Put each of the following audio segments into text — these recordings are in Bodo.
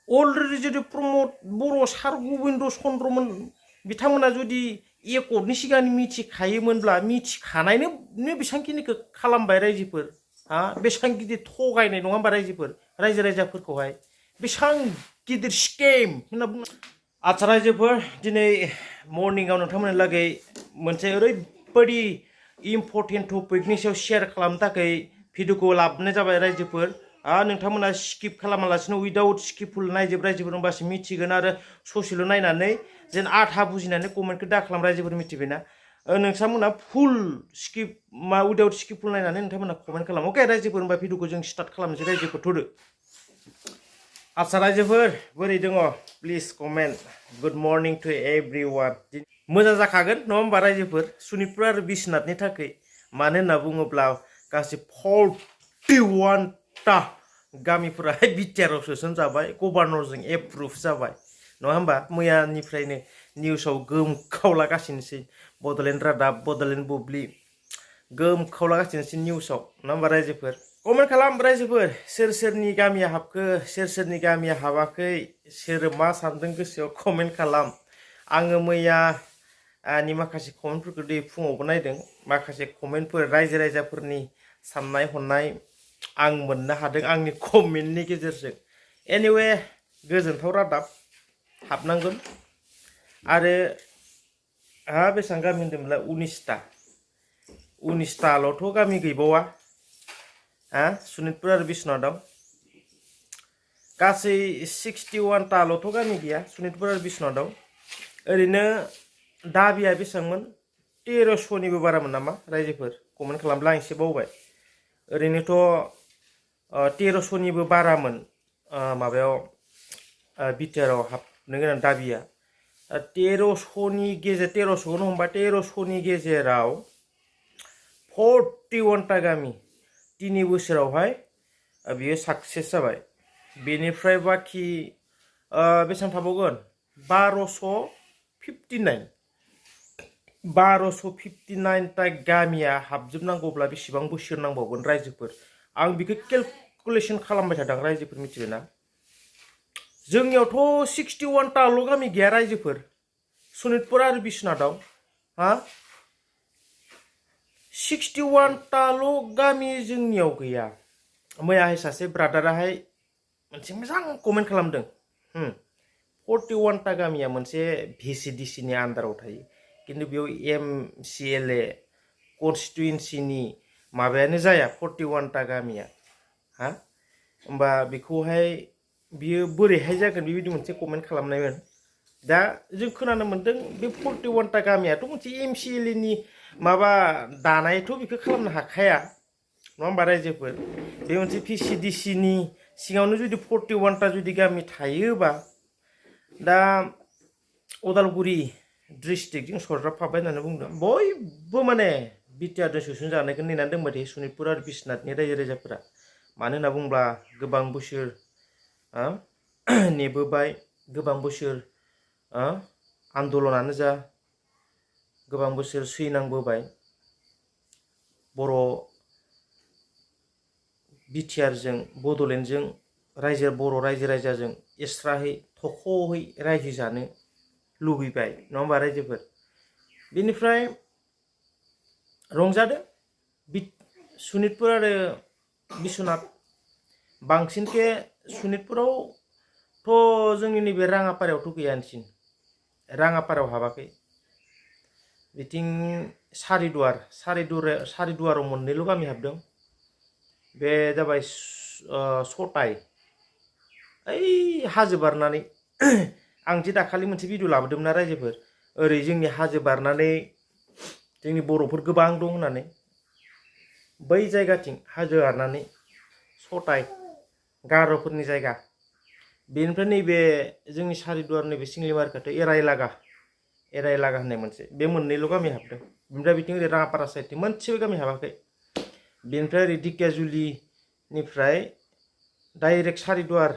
अलरेडि जुदि प्रमद बर' सार गबिन्द चन्द्रमोन बिथांमोना जुदि एकर्डनि सिगांनि मिथिखायोमोनब्ला मिथिखानायनो बेसेबांखिनिखौ खालामबाय रायजोफोर बेसेबां गिदिर थगायनाय नङा होमबा रायजोफोर रायजो राजाफोरखौहाय बेसेबां गिदिर स्केम होनना बुङो। आच्चा रायजोफोर दिनै मर्निंआव नोंथांमोननि लागै मोनसे ओरैबायदि इम्पर्टेन्ट टपिकनि सायाव शेयार खालामनो थाखाय भिडिअखौ लाबोनाय जाबाय रायजोफोर। नोंथांमोना स्किप खालामालासिनो उइदाउट स्किप फुल नायजोब रायजोफोर होनबासो मिथिगोन आरो ससेल' नायनानै जेन आधा बुजिनानै कमेन्टखौ दाखालाम रायजोफोर मिथिबायना नोंथांमोना फुल स्किप उइदाउट स्किप फुल नायनानै नोंथांमोना कमेन्ट खालाम अके रायजोफोर होनबा भिडिअखौ जों स्टार्ट खालामनोसै रायजोफोर थुदो। आच्चा रायजोफोर बोरै दङ please comment good morning to everyone मोजां जाखागोन नङा होमबा रायजोफोर सनितपुर आरो बिश्वनाथनि थाखाय मानो होनना बुङोब्ला गासै 41टा गामिफोराहाय बिटिआरआव सोसनजाबाय गभर्नरजों एप्रुभ जाबाय नङा होमबा मैयानिफ्रायनो निउसाव गोमखावलागासिनोसै बड'लेण्ड रादाब बड'लेण्ड बुब्लि गोमखावलागासिनोसै निउसाव नङा होमबा रायजोफोर कमेन्ट खालाम रायजोफोर सोर सोरनि गामिया हाबखो सोर सोरनि गामिया हाबाखै सोर मा सानदों गोसोआव कमेन्ट खालाम। आङो मैयानि माखासे कमेन्टफोरखौ दै फुङावबो नायदों माखासे कमेन्टफोर रायजो राजाफोरनि साननाय हनाय आं मोननो हादों आंनि कमेन्टनि गेजेरजों एनिवे गोजोनथाव रादाब हाबनांगोन आरो बेसेबां गामि होन्दोंमोनलाय 19टाल'थ' गामि गैबावा सनितपुर आरो बिश्वनाथआव गासै 61टाल'थ' गामि गैया सनितपुर आरो बिश्वनाथआव ओरैनो दाबिया बेसेबांमोन 1300निबो बारामोन नामा रायजोफोर कमेन्ट खालामब्ला आं एसे बावबाय ओरैनोथ' 1300निबो बारामोन माबायाव बिटिआरआव हाबनो गोनां दाबिया 1300नि गेजेर 1300खौनो हमबा 1300नि गेजेराव 41टा गामि 3 बोसोरावहाय बियो साक्सेस जाबाय बेनिफ्राय बाखि बेसेबां थाबावगोन 1259टा गामिया हाबजोबनांगौब्ला बेसेबां बोसोर नांबावगोन रायजोफोर आं बेखौ केलकुलेसन खालामबाय थादों रायजोफोर मिथिबायना जोंनियावथ' 61टाल' गामि गैया रायजोफोर सनितपुर आरो बिश्वनाथआव 61टाल' गामि जोंनियाव गैया मैयाहाय सासे ब्रादाराहाय मोनसे मोजां कमेन्ट खालामदों 41टा गामिया मोनसे भिसिडिसिनि आन्दाराव थायो खिन्थु बेयाव MCLA कनस्टिटुयेन्सिनि माबायानो जाया 41टा गामिया होमबा बेखौहाय बियो बोरैहाय जागोन बेबायदि मोनसे कमेन्ट खालामनायमोन दा जों खोनानो मोन्दों बे 41टा गामियाथ' मोनसे MCLAनि माबा दानायथ' बेखौ खालामनो हाखाया नङा होमबा रायजोफोर बे मोनसे भिसिडिसिनि सिङावनो जुदि 41टा जुदि गामि थायोबा दा उदालगुरि डिस्ट्रिक्टजों सरजाबफाबाय होननानै बुंदों बयबो माने बिटिआरजों सोसनजानायखौ नेनानै दोंबाय थायो सनितपुर आरो बिश्वनाथनि रायजो राजाफोरा मानो होनना बुङोब्ला गोबां बोसोर नेबोबाय गोबां बोसोर आन्दलनानो जा गोबां बोसोर सैनांबोबाय बर' बिटिआरजों बड'लेण्डजों बर' रायजो राजाजों एस्राहै थख'है रायजो जानो लुबैबाय नङा होमबा रायजोफोर बेनिफ्राय रंजादों सनितपुर आरो बिश्वनाथ बांसिनखे सनितपुरावथ' जोंनि नैबे राङापारायावथ' गैयानोसिन राङापारायाव हाबाखै बिथिं सारिदुवाराव मोननैल' गामि हाबदों बे जाबाय सताय ओइ हाजो बारनानै आं जे दाखालि मोनसे भिडिअ लाबोदोंमोन ना रायजोफोर ओरै जोंनि हाजो बारनानै जोंनि बर'फोर गोबां दं होननानै बै जायगाथिं हाजो बारनानै सताय गार'फोरनि जायगा बेनिफ्राय नैबे जोंनि सारिदुवार नैबे सिंलि मार्केट एरायलागा होननाय मोनसे बे मोननैल' गामि हाबदों बेनिफ्राय बिथिं ओरै राङापारा साइडथिं मोनसेबो गामि हाबाखै बेनिफ्राय ओरै दिकियाजुलिनिफ्राय डाइरेक्ट सारिदुवार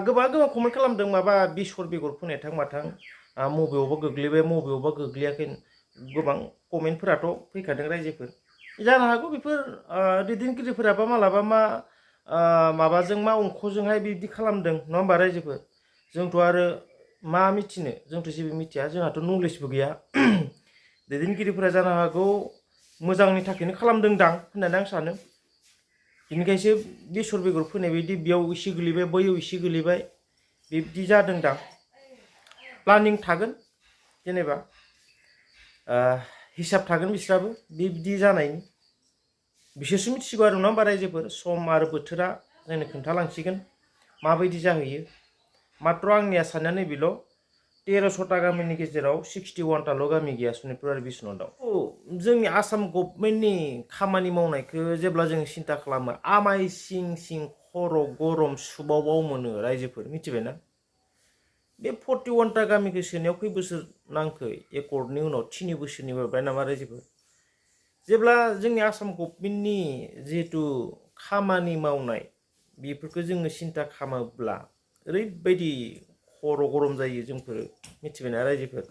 गोबां कमेन्ट खालामदों माबा बेसर बेगर फोनाय थां माथां मबेयावबा गोग्लैबाय मबेयावबा गोग्लैयाखै गोबां कमेन्टफोराथ' फैखादों रायजोफोर जानो हागौ बेफोर दैदेनगिरिफोराबा मालाबा मा माबाजों मा अंखजोंहाय बिदि खालामदों नङा होमबा रायजोफोर जोंथ' आरो मा मिथिनो जोंथ' जेबो मिथिया जोंहाथ' नलेजबो गैया दैदेनगिरिफोरा जानो हागौ मोजांनि थाखायनो खालामदोंदां होननानै आं सानो बेनिखायसो बेसर बेगर फोनाय बायदि बेयाव एसे गोलैबाय बैयाव एसे गोलैबाय बिब्दि जादोंदां प्लानिं थागोन जेनेबा हिसाब थागोन बिस्राबो बिब्दि जानायनि बिसोरसो मिथिसिगौ आरो नङा होमबा रायजोफोर सम आरो बोथोरा जोंनो खोन्थालांसिगोन माबायदि जाहैयो मात्र आंनिया साननाया नैबेल' 1300टा गामिनि गेजेराव 61टाल' गामि गैया सनितपुर आरो बिश्वनाथआव जोंनि आसाम गभर्नमेन्टनि खामानि मावनायखौ जेब्ला जों सिन्था खालामो आमाय सिं सिं खर' गरम सुबावबाव मोनो रायजोफोर मिथिबायना बे 41टा गामिखौ सोनायाव खै बोसोर नांखो एकर्डनि उनाव 3 बोसोरनि बारबाय नामा रायजोफोर जेब्ला जोंनि आसाम गभर्नमेन्टनि जिहेतु खामानि मावनाय बेफोरखौ जोङो सिन्था खालामोब्ला ओरैबायदि खर' गरम जायो जोंफोर मिथिबायना रायजोफोर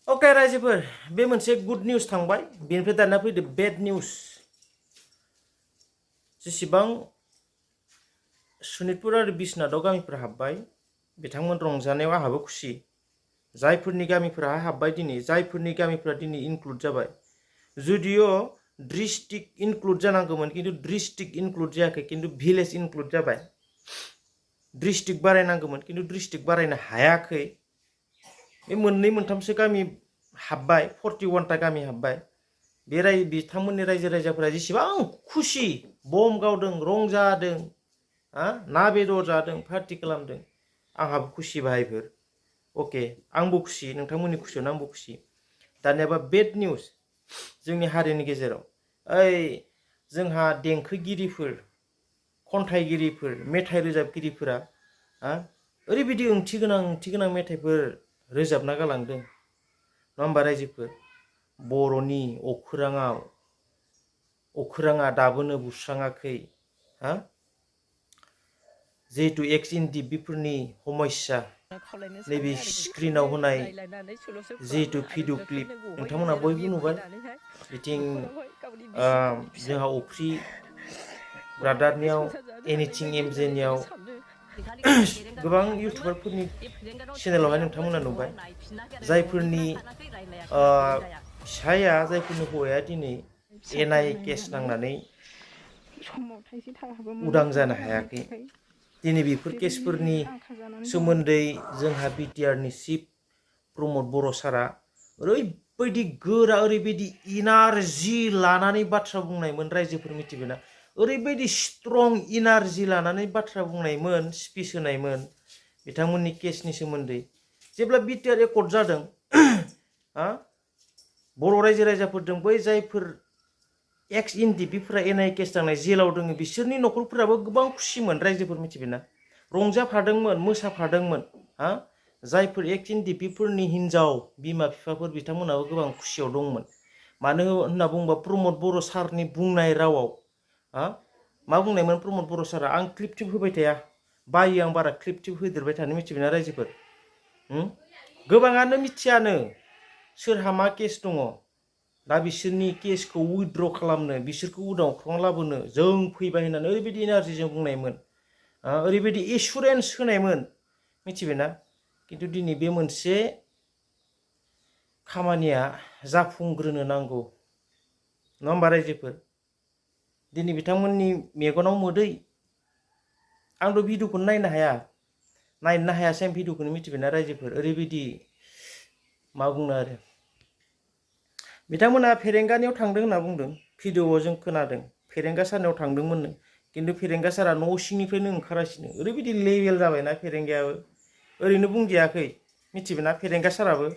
अके रायजोफोर बे मोनसे गुड निउस थांबाय बेनिफ्राय दाना फैदो बेड निउस जेसेबां सनितपुर आरो बिश्वनाथआव गामिफोरा हाबबाय बिथांमोन रंजानायाव आंहाबो खुसि जायफोरनि गामिफोरा हाबबाय दिनै जायफोरनि गामिफोरा दिनै इनक्लुड जाबाय जुदिअ डिस्ट्रिक्ट इनक्लुड जानांगौमोन किन्तु डिस्ट्रिक्ट इनक्लुड जायाखै किन्तु भिलेज इनक्लुड जाबाय डिस्ट्रिक्ट बारायनांगौमोन किन्तु डिस्ट्रिक्ट बारायनो हायाखै बे मोननै मोनथामसो गामि हाबबाय 41टा गामि हाबबाय बे बिथांमोननि रायजो राजाफोरा जेसेबां खुसि बम गावदों रंजादों ना बेदर जादों पार्टि खालामदों आंहाबो खुसि भाइफोर अके आंबो खुसि नोंथांमोननि खुसियावनो आंबो खुसि दानियाबा बेड निउस जोंनि हारिनि गेजेराव ओइ जोंहा देंखोगिरिफोर खन्थाइगिरिफोर मेथाइ रोजाबगिरिफोरा ओरैबायदि ओंथि गोनां मेथाइफोर रोजाबना गालांदों नङा होमबा रायजोफोर बर'नि अखोराङा दाबोनो बुस्राङाखै जिहेतु एक्स इनडिबिफोरनि समस्या नैबे स्क्रिनाव होनाय जिहेतु भिडिअ क्लिप नोंथांमोना बयबो नुबाय बिथिं जोंहा अफ्रि ब्रादारनियाव एनिथिं एमजेनियाव गोबां इउटुबारफोरनि चेनेलावहाय नोंथांमोना नुबाय जायफोरनि फिसाया जायफोरनि हौवाया दिनै एनआइए केस नांनानै उदां जानो हायाखै दिनै बेफोर केसफोरनि सोमोन्दै जोंहा बिटिआरनि चिफ प्रमद बर' सारा ओरैबायदि गोरा ओरैबायदि इनार्जि लानानै बाथ्रा बुंनायमोन रायजोफोर मिथिबायना ओरैबायदि स्ट्रं इनार्जि लानानै बाथ्रा बुंनायमोन स्पिच होनायमोन बिथांमोननि केसनि सोमोन्दै जेब्ला बिटिआर एकर्ड जादों बर' रायजो राजाफोरजों बै जायफोर एक्स इनडिबिफोरा एनआइए केस नांनाय जेलाव दङ बिसोरनि न'खरफोराबो गोबां खुसिमोन रायजोफोर मिथिबायना रंजाफादोंमोन मोसाफादोंमोन जायफोर एक्स इनडिबिफोरनि हिनजाव बिमा बिफाफोर बिथांमोनाबो गोबां खुसियाव दंमोन मानो होनना बुङोबा प्रमद बर' सारनि बुंनाय रावाव मा बुंनायमोन प्रमद बर' सारा आं क्लिप टिप होबाय थाया बायो आं बारा क्लिप टिप होदेरबाय थानो मिथिबायना रायजोफोर गोबाङानो मिथियानो सोरहा मा केस दङ दा बिसोरनि केसखौ उइथड्र खालामनो बिसोरखौ उदांख्राव लाबोनो जों फैबाय होननानै ओरैबायदि एनार्जिजों बुंनायमोन ओरैबायदि एसुरेन्स होनायमोन मिथिबायना किन्तु दिनै बे मोनसे खामानिया जाफुंग्रोनो नांगौ नङा होमबा रायजोफोर दिनै बिथांमोननि मेगनाव मोदै आंथ' भिडिअखौनो नायनो हायासै आं भिडिअखौनो मिथिबायना रायजोफोर ओरैबायदि मा बुंनो आरो बिथांमोना फेरेंगानियाव थांदों होनना बुंदों भिडिअआव जों खोनादों फेरेंगा सारनायाव थांदोंमोननो किन्तु फेरेंगा सारा न' सिंनिफ्रायनो ओंखारासिनो ओरैबायदि लेभेल जाबायना फेरेंगायाबो ओरैनो बुंजायाखै मिथिबायना फेरेंगा साराबो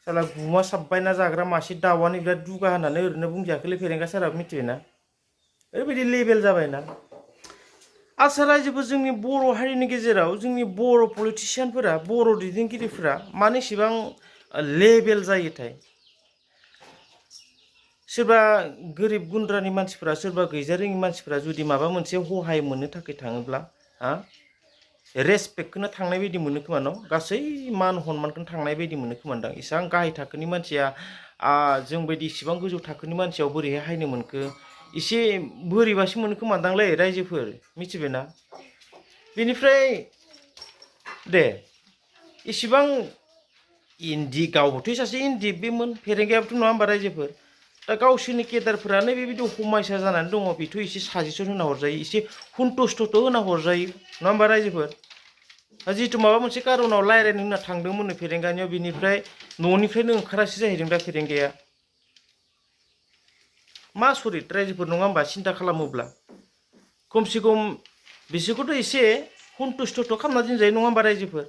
साला गुमा साबबायना जाग्रा मासे दाउआनो बिराद दुगा होननानै ओरैनो बुंजायाखैलै फेरेंगा साराबो मिथिबायना ओरैबायदि लेभेल जाबायना आसा रायजोफोर जोंनि बर' हारिनि गेजेराव जोंनि बर' पलिटिसियानफोरा बर' दैदेनगिरिफोरा मानो इसेबां लेभेल जायोथाय सोरबा गोरिब गुन्द्रानि मानसिफोरा सोरबा गैजारोङि मानसिफोरा जुदि माबा मोनसे हहाय मोननो थाखाय थाङोब्ला रेसपेक्टखौनो थांनाय बायदि मोनो खोमा न' गासै मान हनमानखौनो थांनाय बायदि मोनो खोमादां इसेबां गाहाय थाखोनि मानसिया जों बायदि इसेबां गोजौ थाखोनि मानसियाव बोरैहाय हायनो मोनखो एसे बोरैबासो मोनो खोमादांलै रायजोफोर मिथिबायना बेनिफ्राय दे इसिबां इन्दि गावबोथ' सासे इन्दि बेमोन फेरेंगायाबोथ' नङा होमबा रायजोफोर दा गावसोरनि केदारफोरानो बेबायदि हमायसा जानानै दङ बेथ' एसे साजेसन होना हरजायो एसे हुन्थुस्थ'थ' होना हरजायो नङा होमबा रायजोफोर जिहेतु माबा मोनसे कारनाव रायज्लायनो होनना थांदोंमोननो फेरेंगानियाव बिनिफ्राय न'निफ्रायनो ओंखारासो जाहैदों दा फेरेंगाया मा सरित रायजोफोर नङा होमबा सिन्था खालामोब्ला खमसे खम बिसोरखौथ' एसे हुन्थुस्थ'थ' खालामना दोनजायो नङा होमबा रायजोफोर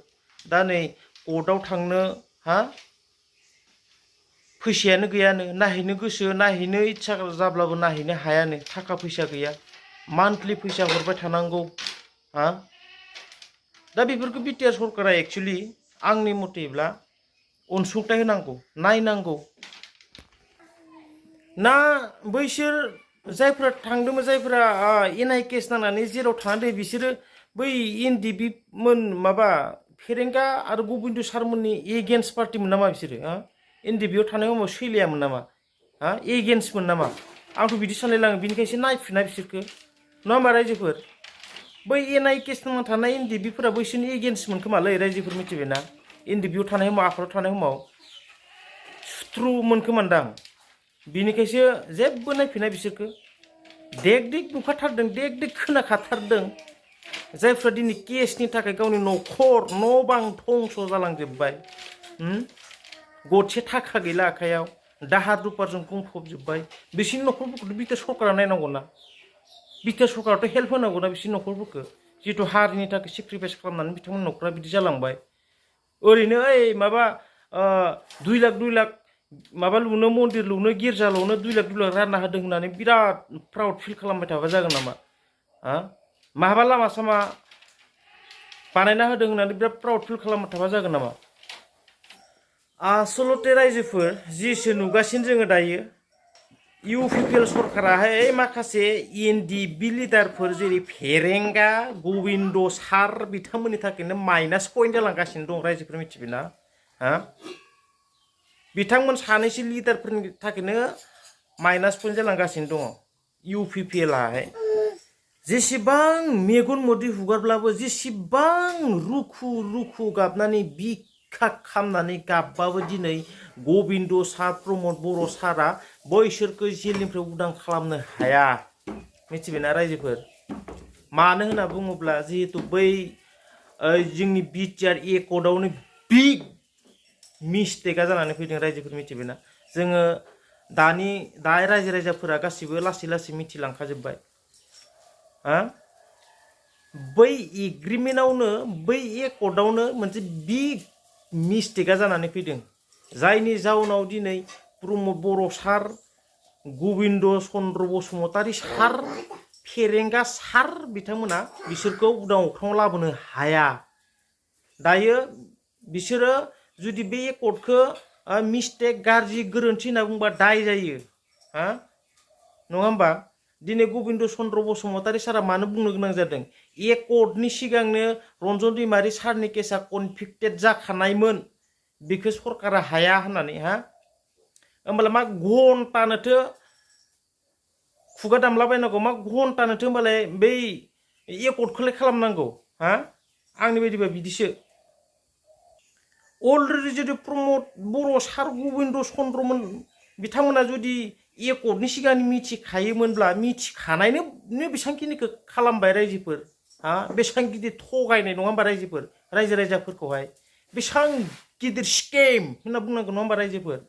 दा नै कर्टआव थांनो हा फैसायानो गैयानो नायहैनो गोसो नायहैनो इच्छा जाब्लाबो नायहैनो हायानो थाखा फैसा गैया मान्थलि फैसा हरबाय थानांगौ हा दा बेफोरखौ बिटिआर सरकारा एक्चुअलि आंनि मथेब्ला अनसुंथाइ होनांगौ नायनांगौ ना बैसोर जायफोरा थांदोंमोन जायफोरा एनआइ केस नांनानै जेराव थानानै बिसोरो बै एनडिबि मोन माबा फेरेंगा आरो गबिन्द सारमोननि एगेन्स्ट पार्टिमोन नामा बिसोरो एनडिबिआव थानाय समाव सैलायामोन नामा एगेन्स्टमोन नामा आंथ' बिदि सानलायलाङो बिनिखायसो नायफिना बिसोरखो नङा होमबा रायजोफोर बै एनआइ केस नांना थानाय एनडिबिफोरा बैसोरनि एगेन्स्टमोन खोमालै रायजोफोर मिथिबायना एनडिबिआव थानाय समाव आफादाव थानाय समाव सुथ्रुमोन खोमादां बिनिखायसो जेबो नायफिना बिसोरखो देग देग नुखाथारदों देग देग खोनाखाथारदों जायफ्रा दिनै केसनि थाखाय गावनि न'खर न' बां धंस' जालांजोब्बाय गरसे थाखा गैला आखायाव दाहार रुपारजों बुंफबजोब्बाय बिसोरनि न'खरफोरखौथ' बिटिआर सरकारा नायनांगौना बिटिआर सरकाराथ' हेल्प होनांगौना बिसोरनि न'खरफोरखौ जिहेतु हारिनि थाखाय सेक्रिफाइस खालामनानै बिथांमोननि न'खरा बिदि जालांबाय ओरैनो ओइ माबा 2 लाख माबा लुनो मन्दिर लुनो गिर्जा लुनो 2 लाख रानना होदों होननानै बिराद प्राउड फिल खालामबाय थाबा जागोन नामा माहाबा लामा सामा बानायना होदों होननानै बिराद प्राउड फिल खालामबाय थाबा जागोन नामा आसलते रायजोफोर जिसो नुगासिनो जोङो दायो इउपिपिएल सरकाराहाय माखासे एनडिबि लिडारफोर जेरै फेरेंगा गबिन्द सार बिथांमोननि थाखायनो माइनास पइन्ट जालांगासिनो दं रायजोफोर मिथिबायना बिथांमोन सानैसो लिडारफोरनि थाखायनो माइनास पइन्ट जालांगासिनो दङ इउपिपिएलआहाय जेसेबां मेगन मोदै हुगारब्लाबो जेसेबां रुखु रुखु गाबनानै बिखा खामनानै गाबबाबो दिनै गबिन्द सार प्रमद बर' सारा बैसोरखौ जेलनिफ्राय उदां खालामनो हाया मिथिबायना रायजोफोर मानो होनना बुङोब्ला जिहेतु बै जोंनि बिटिआर एकर्डआवनो बिग मिस्टेकआ जानानै फैदों रायजोफोर मिथिबायना जोङो दा रायजो राजाफोरा गासिबो लासै लासै मिथिलांखाजोब्बाय बै एग्रिमेन्टआवनो बै एकर्डआवनो मोनसे बिग मिस्टेकआ जानानै फैदों जायनि जाउनाव दिनै प्रमद बर' सार गबिन्द चन्द्र बसुमतारी सार फेरेंगा सार बिथांमोना बिसोरखौ उदां अख्राङाव लाबोनो हाया दायो बिसोरो जुदि बे एकर्डखौ मिस्टेक गाज्रि गोरोन्थि होनना बुंबा दाय जायो नङा होमबा दिनै गबिन्द चन्द्र बसुमतारी सारा मानो बुंनो गोनां जादों एकर्डनि सिगांनो रन्जन दैमारि सारनि केसा कनभिक्टेड जाखानायमोन बेखौ सरकारा हाया होननानै होमबालाय मा घन्टानोथो खुगा दामलाबायनांगौ मा घन्टानोथो होमबालाय बै एकर्डखौलाय खालामनांगौ आंनि बायदिबा बिदिसो अलरेडि जुदि प्रमद बर' सार गबिन्द चन्द्रमोन बिथांमोना जुदि एकर्डनि सिगां मिथिखायोमोनब्ला मिथिखानायनो बेसेबांखिनिखौ खालामबाय रायजोफोर बेसेबां गिदिर थगायनाय नङा होमबा रायजोफोर रायजो राजाफोरखौहाय बेसेबां गिदिर स्केम होनना बुंनांगौ नङा होमबा रायजोफोर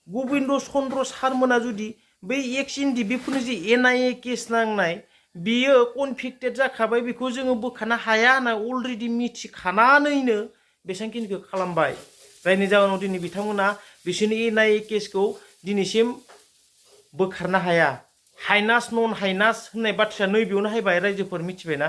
गबिन्द चन्द्र सारमोना जुदि बै एक्स एनडिबिफोरनि जे एनआइए केस नांनाय बियो कनभिक्टेड जाखाबाय बेखौ जोङो बोखानो हाया होनना अलरेडि मिथिखानानैनो बेसेबांखिनिखौ खालामबाय जायनि जाहोनाव दिनै बिथांमोना बिसोरनि एनआइए केसखौ दिनैसिम बोखारनो हाया हाइनास नन हाइनास होननाय बाथ्राया नैबेयावनो हायबाय रायजोफोर मिथिबायना